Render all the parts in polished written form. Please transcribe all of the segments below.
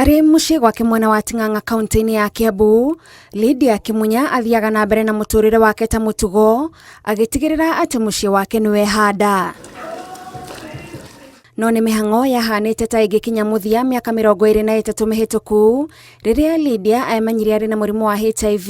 Arĩ mũciĩ gwake mwena wa Ting'ang'a kaunti-inĩ ya Kiambu, Lydia Kimunya athiaga na mbere na mũtũrĩre wake ta mũtugo, agĩtigĩrĩra atĩ mũciĩ wake nĩ wehanda. No nĩ mĩhang'o yahanĩte ta ĩngĩkinya mũthia mĩaka 23 mĩhĩtũku rĩrĩa Lydia emenyire arĩ na mũrimũ wa HIV.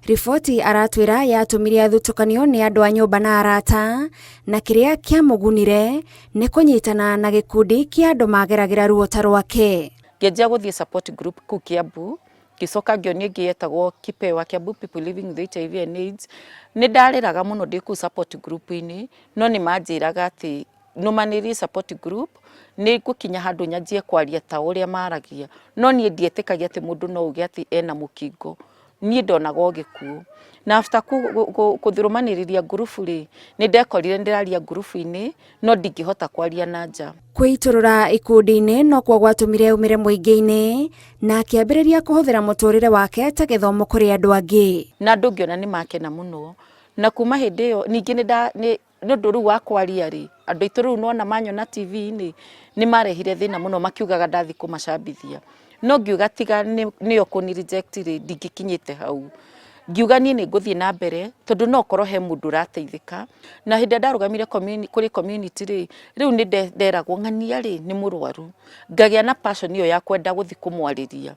Riboti aratwĩra yatũmire athutũkanio nĩ andũ a nyũmba na arata, na kĩrĩa kĩamũgunire nĩ kũnyitana na gĩkundi kĩa andũ mageragĩra ruo ta rwake. Ngĩanjia gũthiĩ support group kũu Kiambu, ngĩcoka ngĩonio ĩngĩ yetagwo Kipewa, Kiambu People Living with HIV and AIDS. Nĩ ndarĩraga mũno ndĩ kũu support group-inĩ, no nĩ manjĩraga atĩ nũmanĩrie support group, nĩ ngũkinya handũ nyanjie kwaria ta ũrĩa maragia. No niĩ ndietĩkagia atĩ mũndũ no auge atĩ ena mũkingo. Niĩ ndonaga o gĩkuũ. Na after kũrũmanĩrĩria ngurubu rĩ, nĩ ndekorire ndĩraria ngurubu-inĩ, no ndingĩhota kwaria na nja. Kwĩitũrũra ikundi-inĩ nokuo gwatũmire aumĩre mũingĩ-inĩ na akĩambĩrĩria kũhũthĩra mũtũrĩre wake ta gĩthomo kũrĩ andũ angĩ. Na andũ ngĩona nĩ makena mũno. Na kuma hĩndĩ ĩyo ningĩ nĩ nĩ ũndũ rĩu wa kwaria rĩ, andũ aitũ rĩu nĩwona manyona TV-inĩ, nĩ marehire thĩna mũno makiugaga ndathiĩ kũmacambithia. No ngiuga tiga nĩo kũni reject rĩ, ndingĩkinyĩte hau. Ngiuga niĩ nĩ ngũthiĩ na mbere, tondũ no ũkorwo he mũndũ ũrateithĩka. Na hĩndĩ ĩrĩa ndarũgamire kũrĩ community rĩ, rĩu nĩ nderagwo ng'ania rĩ, nĩ mũrwaru. Ngagĩa na passion ĩyo ya kwenda gũthiĩ kũmwarĩria.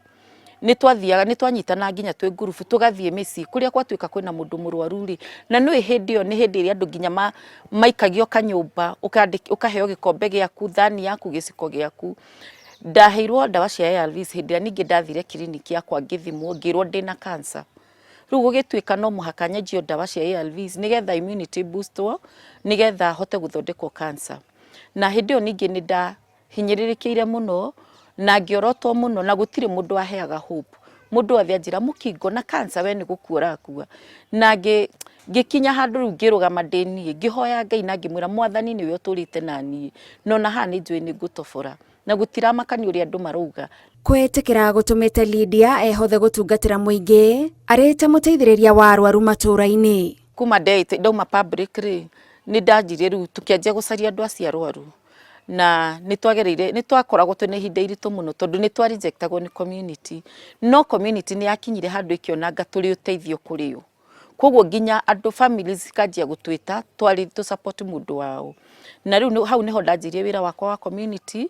Nĩ twathiaga, nĩ twanyitanaga nginya twĩ ngurubu tũgathiĩ mĩciĩ kũrĩa gwatuĩka kwĩna mũndũ mũrwaru rĩ, na nĩũĩ hĩndĩ ĩyo nĩ hĩndĩ ĩrĩa andũ nginya maikagio kanyũmba, ũkaheo gĩkombe gĩaku, thani yaku, gĩciko gĩaku. Ndaheirwo ndawa cia ARVs hĩndĩ ĩrĩa ningĩ ndathire kiriniki yakwa ngĩthimwo ngĩrwo ndĩna cancer. Rĩu gũgĩtuĩka no mũhaka nyanjio ndawa cia ARVs nĩgetha immunity boost wo, nĩgetha hote gũthondekwo cancer. Na hĩndĩ ĩyo ningĩ nĩ nda hinyĩrĩrĩkĩire mũno na ngĩorotwo mũno na gũtirĩ mũndũ waheaga hope. Mũndũ wothe anjĩra mũkingo na cancer we nĩ gũkua ũrakua. Na ngĩkinya handũ rĩu ngĩrũgama ndĩ niĩ, ngĩhoya Ngai na ngĩmwĩra Mwathani nĩwe ũtũrĩte na niĩ, na ona haha nĩ njũĩ nĩ ngũtobora na gũtiramakania ũrĩa andũ marauga. Kwĩĩtĩkĩra gũtũmĩte Lydia ehothe gũtungatĩra mũingĩ arĩ ta mũteithĩrĩria wa arwaru matũũra-inĩ. Kuma ndauma public rĩ, nĩ ndanjirie rĩu tũkĩanjia gũcaria andũ acio arwaru. Na nĩ twagereire, nĩ twakoragwo twĩna ihinda iritũ mũno tondũ nĩ twa reject agwo nĩ community. No community nĩ yakinyire handũ ĩkĩona anga tũrĩ ũteithio kũrĩ o. Koguo nginya andũ families cikanjia gũtwĩta twarĩ tũ support mũndũ wao. Na rĩu hau nĩho ndanjirie wĩra wakwa wa community,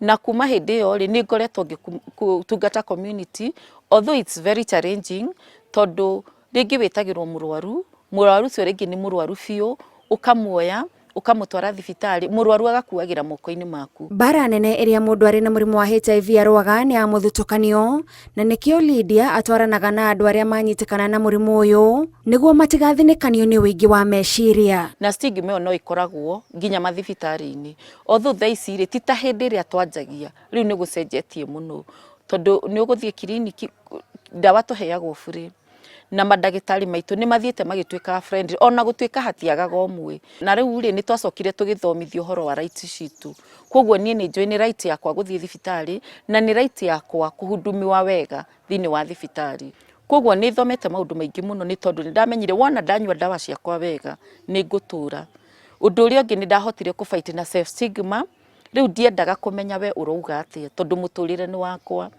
na kuma hĩndĩ ĩyo rĩ, nĩ ngoretwo ngĩtungata community, although it's very challenging, tondũ rĩngĩ wĩtagĩrwo mũrwaru, mũrwaru ũcio rĩngĩ nĩ mũrwaru biũ, ũkamuoya ũkamũtwara thibitarĩ, mũrwaru agakuagĩra moko-inĩ maku. Mbara nene ĩrĩa mũndũ arĩ na mũrimũ wa HIV arũaga nĩ ya mũthutũkanio, na nĩkĩo Lydia atwaranaga na andũ arĩa manyitĩkana na mũrimũ ũyũ nĩguo matigathinĩkanio nĩ ũingĩ wa meciria. Na stigma ĩyo no ĩkoragwo nginya mathibitarĩ-inĩ. Although thaa ici rĩ, ti ta hĩndĩ ĩrĩa twanjagia, rĩu nĩ gũcenjetie mũno, tondũ nĩ ũgũthiĩ kiriniki, ndawa tũheagwo burĩ. Na mandagĩtarĩ maitũ nĩ mathiĩte magĩtuĩkaga friendly, ona gũtuĩka hatiagaga ũmwe. Na rĩu rĩ, nĩ twacokire tũgĩthomithio ũhoro wa rights citũ. Koguo niĩ nĩ njũĩ nĩ right yakwa gũthiĩ thibitarĩ, na nĩ right yakwa kũhudumiwa wega thĩinĩ wa thibitarĩ. Koguo nĩ thomete maũndũ maingĩ mũno nĩ tondũ nĩ ndamenyire wona ndanyua ndawa ciakwa wega, nĩ ngũtũra. Ũndũ ũrĩa ũngĩ nĩ ndahotire kũ fight na self stigma, rĩu ndiendaga kũmenya we ũrauga atĩa tondũ mũtũrĩre nĩ wakwa.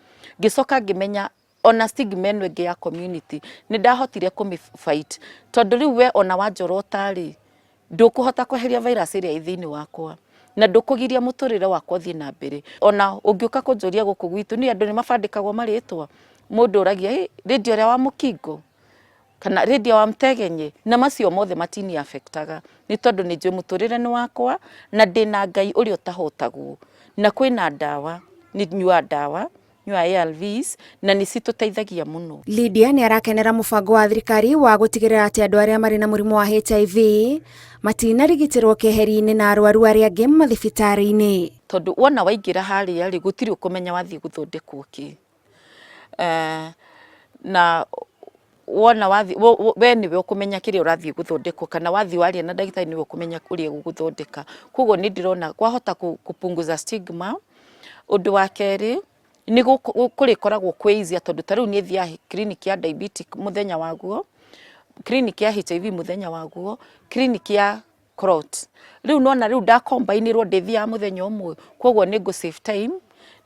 Ngĩcoka ngĩmenya ona stigma ĩno ĩngĩ ya community nĩ ndahotire kũmĩ fight, tondũ rĩu we ona wanjorota rĩ, ndũkũhota kweheria virus ĩrĩa ĩ thĩinĩ wakwa, na ndũkũgiria mũtũrĩre wakwa ũthiĩ na mbere. Ona ũngĩũka kũnjũria gũkũ gwitũ, nĩ andũ nĩ mabandĩkagwo marĩtwa, mũndũ oragia Lydia ũrĩa wa mũkingo kana Lydia wa Mtegenye, na macio mothe matini affect aga, nĩ tondũ nĩ njũĩ mũtũrĩre nĩ wakwa na ndĩna Ngai ũrĩa ũtahotagwo, na kwĩna ndawa, nĩ nyuaga ndawa, nyuaga ARVs na nĩ citũteithagia mũno. Lydia nĩ arakenera mũbango wa thirikari wa gũtigĩrĩra atĩ andũ arĩa marĩ na mũrimũ wa HIV matinarigitĩrwo keheri-inĩ na arwaru arĩa angĩ mathibitarĩ-inĩ. Tondũ wona waingĩra harĩa rĩ, gũtirĩ ũkũmenya wathiĩ gũthondekwo kĩ. Na wona wathiĩ, we nĩwe ũkũmenya kĩrĩa ũrathiĩ gũthondekwo, kana wathiĩ waria na ndagĩtarĩ nĩwe ũkũmenya ũrĩa egũgũthondeka. Koguo nĩ ndĩrona kwahota kũpunguza stigma. Ũndũ wa kerĩ, nĩ kũrĩkoragwo kwĩ easier tondũ ta rĩu niĩ thiaga clinic ya diabetic mũthenya waguo, clinic ya HIV mũthenya waguo, clinic ya clot. Rĩu nĩwona rĩu nda combine rwo ndĩthiaga mũthenya ũmwe, koguo nĩ ngũ save time.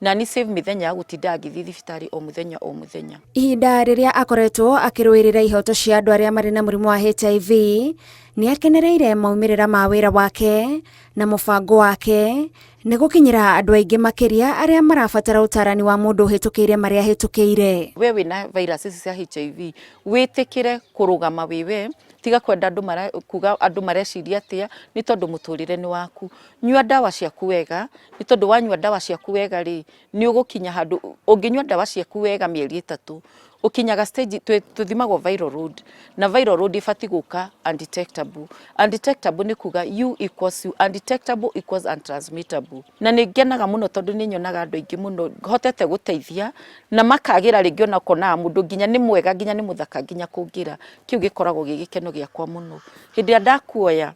Na ni save mĩthenya ya gũtindaga ngĩthiĩ thibitarĩ o mũthenya o mũthenya. Ihinda rĩrĩa akoretwo akĩrũĩrĩra ihoto cia andũ arĩa marĩ na mũrimũ wa HIV, nĩ akenereire maumĩrĩra ma wĩra wake na mũbango wake nĩ gũkinyĩra andũ aingĩ makĩria arĩa marabatara ũtarani wa mũndũ ũhĩtũkĩire marĩa ahĩtũkĩire. We wĩna virus ici cia HIV, wĩtĩkĩre kũrũgama wĩ we, tiga kwenda andũ mara, kuga andũ mareciria atĩa, nĩ tondũ mũtũrĩre nĩ waku. Nyua ndawa ciaku wega, nĩ tondũ wanyua ndawa ciaku wega rĩ, nĩ ũgũkinya handũ, ũngĩnyua ndawa ciaku wega mĩeri 3, ũkinyaga stage, tũthimagwo viral load, na viral load ĩbatiĩ gũka undetectable. Undetectable nĩ kuga U equals U, undetectable equals untransmittable. Na nĩ ngenaga mũno tondũ nĩ nyonaga andũ aingĩ mũno hotete gũteithia, na makagĩra rĩngĩ ona ũkonaga mũndũ nginya nĩ mwega, nginya nĩ mũthaka nginya kũngĩra. Kĩu gĩkoragwo gĩ gĩkeno gĩakwa mũno. Hĩndĩ ĩrĩa ndakuoya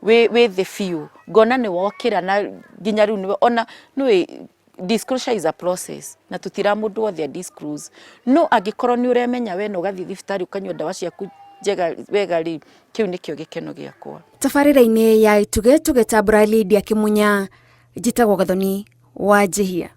wĩ thĩ biũ, ngona nĩ wokĩra na nginya rĩu nĩwe, ona nĩũĩ disclosure is a process, na tũtira mũndũ wothe a disclose. No angĩkorwo nĩ ũremenya we na ũgathiĩ thibitarĩ ũkanyua ndawa ciaku njega wega rĩ, kĩu nĩkĩo gĩkeno gĩakwa. Tabarĩra-inĩ ya Itugĩ tũgĩtambũra Lydia Kĩmunya, njĩtagwo Gathoni wa Njihia.